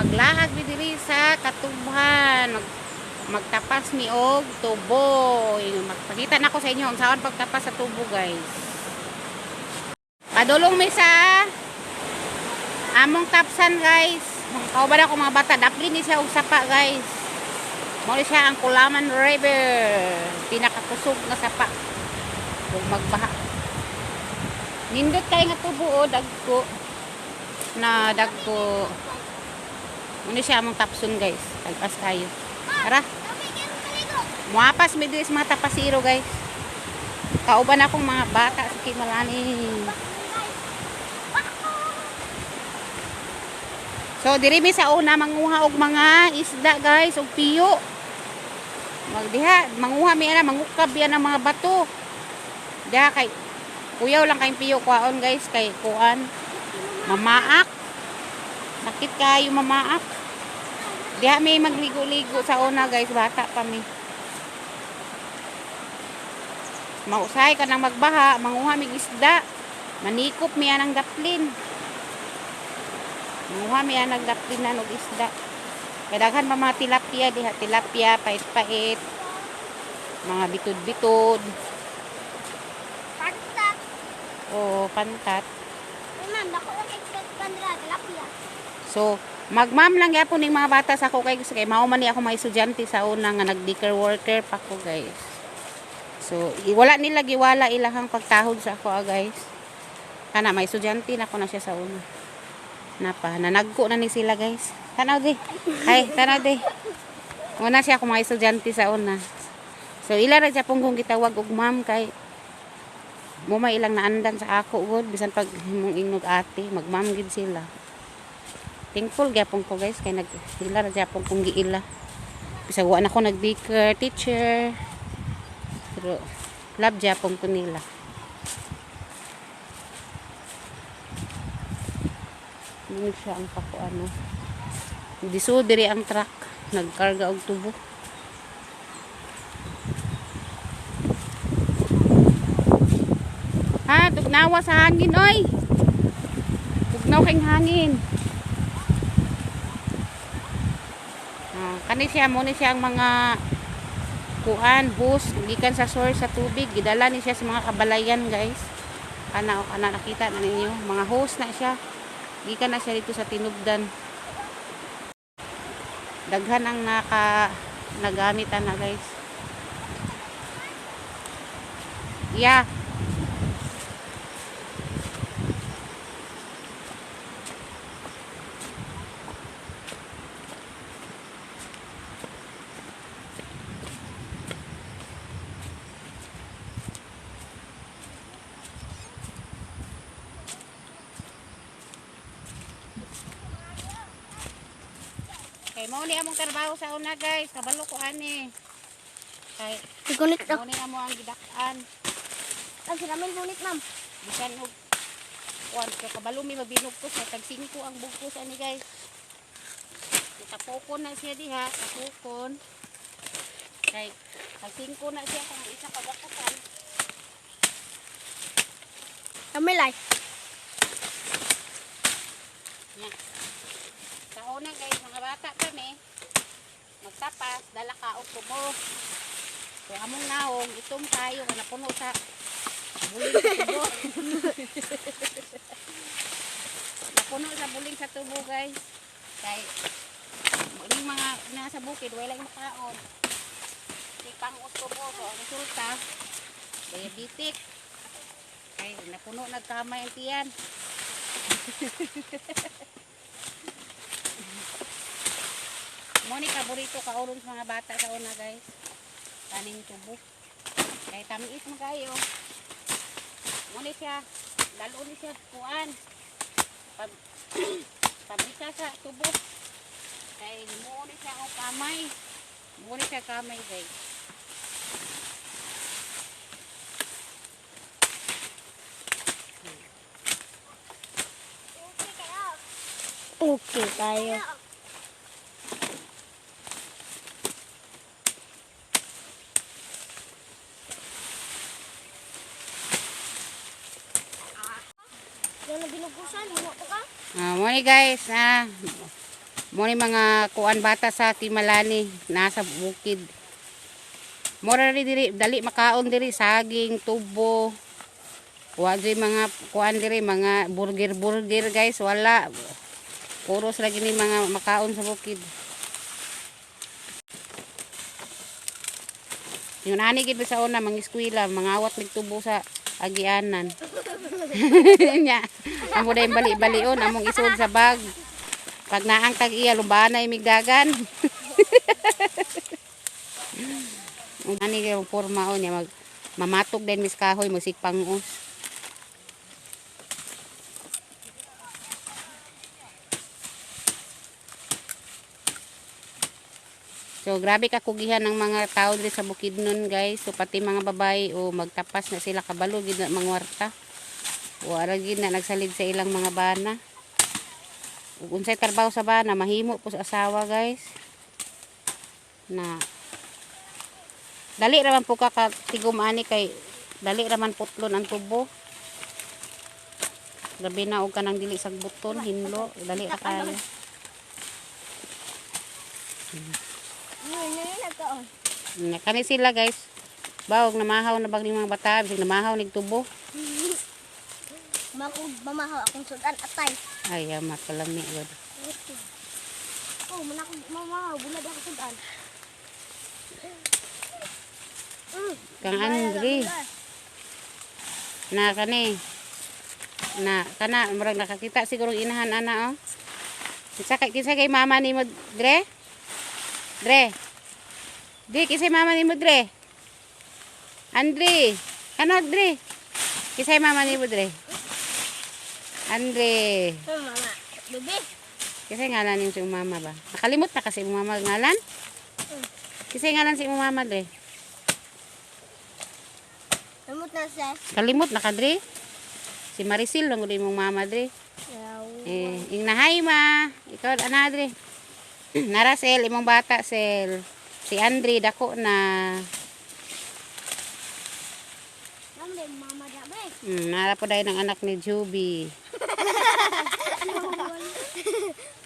Maglaag mi diri sa katubhan. Magtapas mi og tubo. Magpakita na ko sa inyo ang saan pagtapas sa tubo, guys. Padulong mi sa among tapsan, guys. Kauban ako mga bata, daplin ni siya og sapa, guys. Mao ni siya ang Kulaman River. Pinakakusog nga sapa. Ug magbaha. Nindot kay nga tubo o dagko. Na dagko. Mao ni siya among tapson, guys. Tagpas kayo. Tara. Muapas mi diri sa mga tapasiro, guys. Kauban akong mga bata sa Kimalani. So diri mi sa una manguha og mga isda, guys, og piyo. Magdiha, manguha mi ana, mangukab yan ang mga bato. Diha kay kuyaw lang kayong piyo kwaon, guys, kay kuan mamaak. Sakit kayo mamaak. Diha mi magligo-ligo sa una, guys, bata pa mi. Mausay ka nang magbaha, manguha mig isda. Manikop mi anang daplin. Manguha mi anang daplin na og isda. Kay daghan pa mga tilapia diha, tilapia, pait-pait. Mga bitod-bitod. Pantat. O pantat. Uy, ma'am, dako lang kay kandra, tilapia. So, magma'am lang gyapon ning mga bata sa ako kay kay mao man ni ako mga estudyante sa una nga nag-daycare worker pa ko, guys. So, wala nila giwala ilahang pagtahod sa ako, ah, guys. Kana may estudyante na ko na siya sa una. Napa, nanagko na ni sila, guys. Tanaw di. Ay, tanaw di. Muna siya ako mga estudyante sa una. So, ila ra siya pong kung gitawag og ma'am kay mo may ilang naandan sa ako gud bisan pag himong ingnog ate, magma'am gid sila. Thankful gyapon ko, guys, kay nag ila ra gyapon kong giila. Bisag wa na ko nag daycare teacher. Pero love gyapon ko nila. Hindi siya ang pako ano. Diso diri ang truck nagkarga og tubo. Ha, tugnawa sa hangin oy. Tugnaw kay hangin. Ah, kani siya mo ni siya ang mga kuan hose gikan sa source sa tubig, gidala ni siya sa mga kabalayan, guys. Ana o kana, nakita na ninyo mga hose na siya, gikan na siya dito sa Tinubdan. Daghan ang naka nagamit ana, guys. Yeah. Kay mao ni among trabaho sa una, guys. Kabalo ko ani. Kay Gunit mao ni amo ang gidak-an. Ang sila may gunit, ma'am. Bisan og kuan ka, kabalo mi magbinugkos kay tag 5 ang bugkos ani, guys. Tapokon na siya diha, tapokon. Kay tag 5 na siya kung isa ka gakutan. Kami life. Nya. Sa una, guys, mga bata kami, magtapas, dala ka og tubo. So among naong, itom kayo, kung napuno sa buling sa tubo. Napuno sa buling sa tubo, guys. Kay, yung mga nasa bukid, wala yung makaon. Di pang tubo. So, ang resulta, diabetic. Kay, napuno nagkamay ang tiyan. Mo ni paborito kaulon sa mga bata sa una, guys. Kaning tubo. Kay tamiis mo kayo. Mo ni siya, lalo ni siya kuan. Pabrika sa tubo. Kay mo ni siya og kamay. Mo ni siya kamay, guys. Okay tayo. Yan na binugusan, hino ko ka. Ah, mo ni, guys, ah. Mo ni mga kuan bata sa Kimalani nasa bukid. Mora ri diri dali makaon diri saging, tubo. Wa diri mga kuan diri mga burger burger, guys, wala. Puros lagi ni mga makaon sa bukid. Yung ani gid sa una mga eskwela, mangawat nagtubo sa agianan. Nya, amo dayong bali-balion, among isuod sa bag. Pag naang tag iya, lumbana imigdagan. Ani kay porma o niya mag mamatog din mis kahoy musik pangos. So grabe kakugihan ng mga tao diri sa Bukidnon, guys. So pati mga babae o magtapas na sila kabalo gid na mangwarta. Wala gid na nagsalid sa ilang mga bana. Ug unsay trabaho sa bana mahimo po sa asawa, guys. Na dali ra man po ka katigom ani kay dali ra man putlon ang tubo. Gabi na og kanang dili sagbuton hinlo, dali ra kayo. Yun, yun yung nagkaon. Nya, kani sila, guys. Bawog namahaw na bag ni mga bata, bisag namahaw nig tubo. Mako mamahaw akong sudan atay. Ay, ama kalami gud. Oh, man ako mamahaw, bulad ako sudan. Kang Andre, na kani. Na kana murag nakakita siguro ang inahan ana oh. Kinsa kay mama nimo dre? Dre. Dre, kinsa mama nimo dre? Andre. Ano dre? Kinsa mama nimo dre? Andre. Mama, bebe. Kasi ngalan yung si mama ba? Nakalimot na kasi imong mama ngalan? Kasi ngalan si imong mama dre? Namot na siya. Kalimot na ka dre? Si Maricel lang gud imong mama dre. Eh, ing nahay ma. Ikaw ana dre. Nara sel imong bata sel. Si Andre dako na. Namle mama da be. Nara po dahil ng anak ni Juby.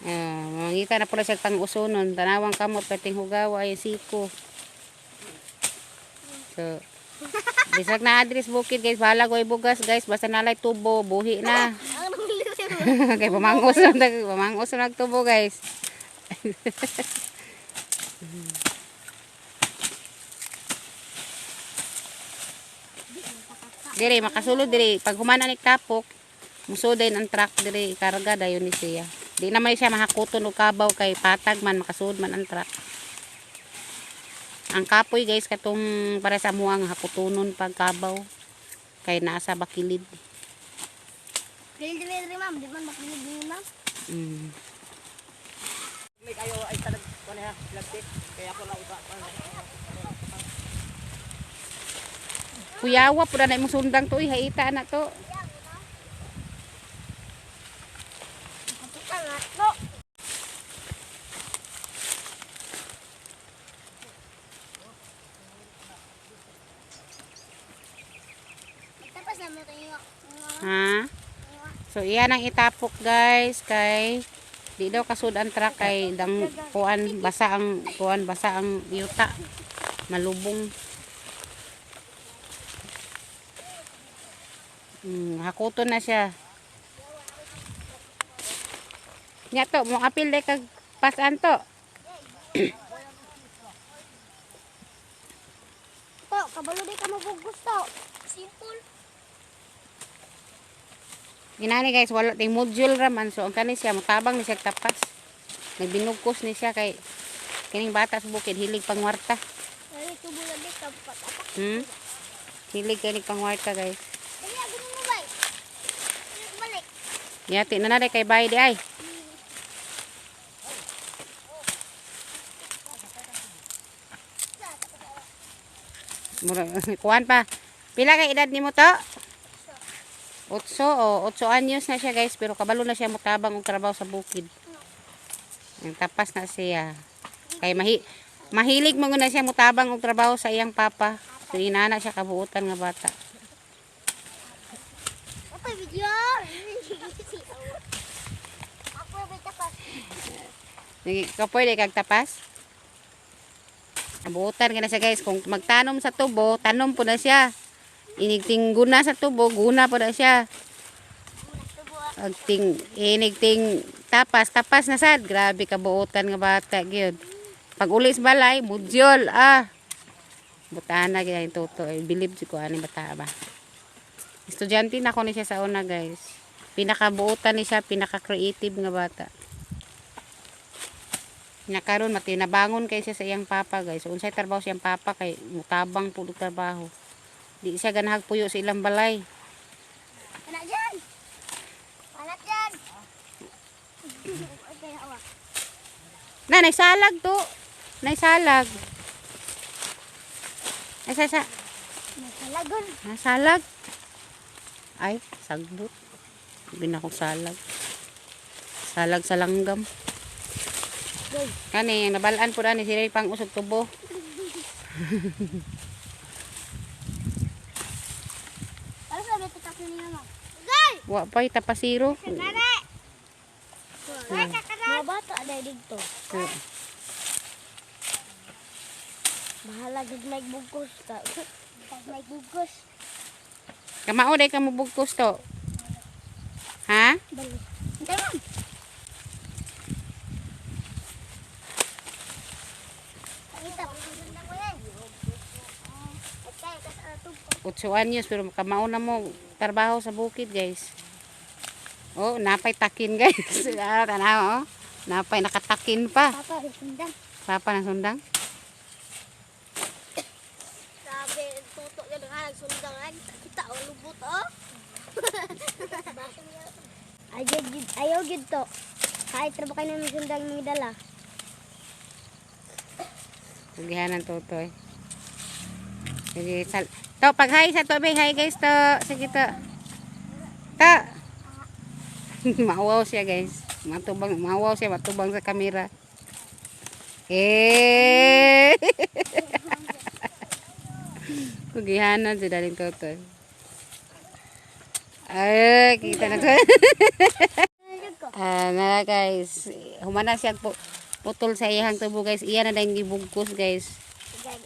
Ah, mangita na pala siya pang-usunon. Tanawang kamot, peting hugawa, ay siko. So, bisag na address bukid, guys, bahala ko bugas, guys, basta nalay tubo, buhi na. Ang namle. Kay pamangos na pamangos na nagtubo, guys. Dire makasulod dire pag humana ni tapok, musuday ang truck dire ikarga dayon ni siya. Di naman siya mahakuton og kabaw kay patag man makasud man ang truck. Ang kapoy, guys, katong para sa muang hakutonon pag kabaw kay naa sa bakilid. Dili dili dili ma'am, di man makinig ni ma'am. May kayo ay talag ko na plastic kaya ako na iba. Kuyawa pud na imong sundang to, uy, haita na to. Kaputan nga to. Tapos na mo tayo. Ha? So iyan ang itapok, guys, kay di daw kasud ang truck kay dang kuan basa ang kuan basa ang yuta malubong. Hakuton na siya. Nya to, mo apil day kag pasan to. To, kabalo di ka mabugos to. Simple. Ginani, guys, wala ting module ra man so ang kani siya motabang ni siya tapas. Nagbinugkos ni siya kay kining bata sa bukid hilig pangwarta. Ay, tubo lagi ka patapak. Hilig kay pangwarta, guys. Dali, agad mo bay. Balik. Yati na na kay bay di ay. Mura kuan pa. Pila kay edad nimo to? Otso o 8 anyos na siya, guys, pero kabalo na siya motabang og trabaho sa bukid. Ang tapas na siya. Kay mahilig mo na siya motabang og trabaho sa iyang papa. So inana siya kabuutan nga bata. Apa video? Ako bay tapas. Sige, kapoy di kag tapas. Abutan ka na siya, guys. Kung magtanom sa tubo, tanom po na siya. Inigting guna sa tubo, guna po na siya. Agting inigting tapas, tapas na sad. Grabe kabuotan nga bata gyud. Pag uli sa balay, mudyol ah. Butana gyud ang toto. I believe jud ko ani bata ba. Estudyante na ko ni siya sa una, guys. Pinakabuotan ni siya, pinaka-creative nga bata. Nakaron matinabangon kay siya sa iyang papa, guys. So, unsay trabaho sa iyang papa kay mutabang pud og trabaho. Di siya ganahag puyo sa ilang balay. Anak dyan! Anak dyan! Okay, awa. Na, naisalag to. Naisalag. Ay, sa, sa. Nasalagon. Nasalag. Ay, sagbot. Sabi na akong salag. Salag sa langgam. Goy. Kani, nabalaan po na ni sila pang usog tubo. Para sa beto tapos niya mo. Goy! Wa pa, tapasiro. Nare! Mga bata aday dito. Bahala gud may bugkos ta. May bugkos. Kamao day ka mo bugkos to. Ha? Bali. Hintay ma'am. Pakita, maganda ko yan. Okay, kasi 8 anyos pero kamao na mo trabaho sa bukid, guys. Oh, napay takin, guys. Ah, tanaw oh. Napay nakatakin pa. Papa, sundang. Papa ng sundang. Sabi, tuto ka na nagsundangan. Kita, oh, lubot, oh. Ayaw, gid, ayaw, gid to. Kahit trabaho kayo ng sundang ng dala. Sugihanan totoy. Sige, sal to, pag hi sa to, hi guys to. Sige to. To. Mauwaw siya, guys. Matubang, mauwaw siya, matubang sa kamera. Eh. Kugihanan si daling totoy. Ay, kita na to. Ah, na guys, humana siya po putol sa iyang tubo, guys. Iya na dang gibugkos, guys. Guys,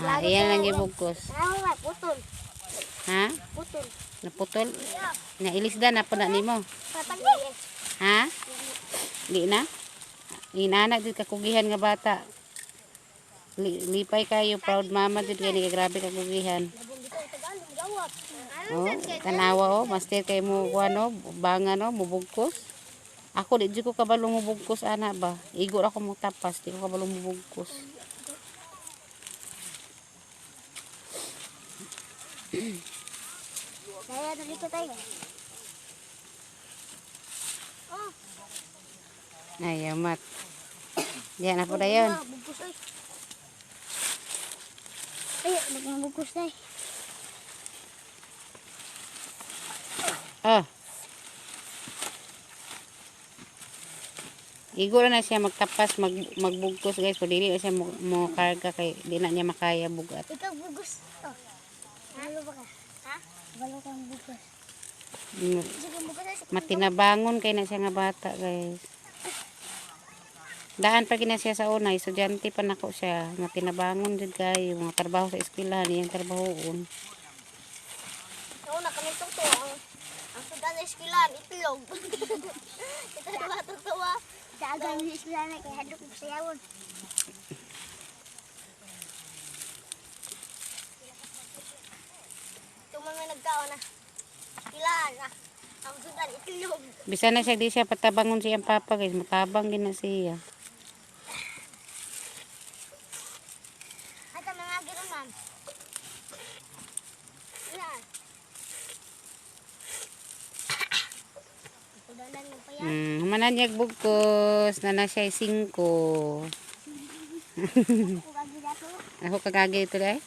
Ah, iya na dang gibugkos. Ah, putol. Ha? Putol. Naputol? Nailisda na po na nimo. Patag. Ha? Di na? Inana jud kakugihan nga bata. Lipay kayo, proud mama jud kay ni grabe kakugihan. Oh, tanawa oh, master kay mo kuano, banga no, mubugkos. Ako di jud ko kabalo mubugkos ana ba. Igo ra ko mo tapas, di ko kabalo mubugkos. Kaya dito tayo. Oh, Ay, amat. Diyan na po dayon. Bugkos oy. Ay, nagmabugkos na eh. Ah. Igo na siya magtapas, magbugkos, guys. Pero dili na siya mo karga kay di na niya makaya bugat. Ikaw bugos. Oh. Balo ba ka? Ha? Balo kang bugos. Sige, bugos ay. Matinabangon kay na siya nga bata, guys. Daan pa gina siya sa una, estudyante pa nako siya. Matinabangon jud kayo, mga trabaho sa eskwelahan, iyang trabahoon. Una kami tungto ang sudan sa eskwelahan itlog. Ito na totoo. Sa agan sa eskwelahan kay hadlok ko sayawon. Itong mga nagkaon na. Eskwelahan na. Ang sudan itlog. Bisan na siya di siya patabangon siyang papa, guys, matabang gina siya. At ang mga giro ma'am. Yan. Sudanan mo pa yan. Humanan niya bugkos, na na siya 5. Kung agi dato. Ako kagagi ito dai.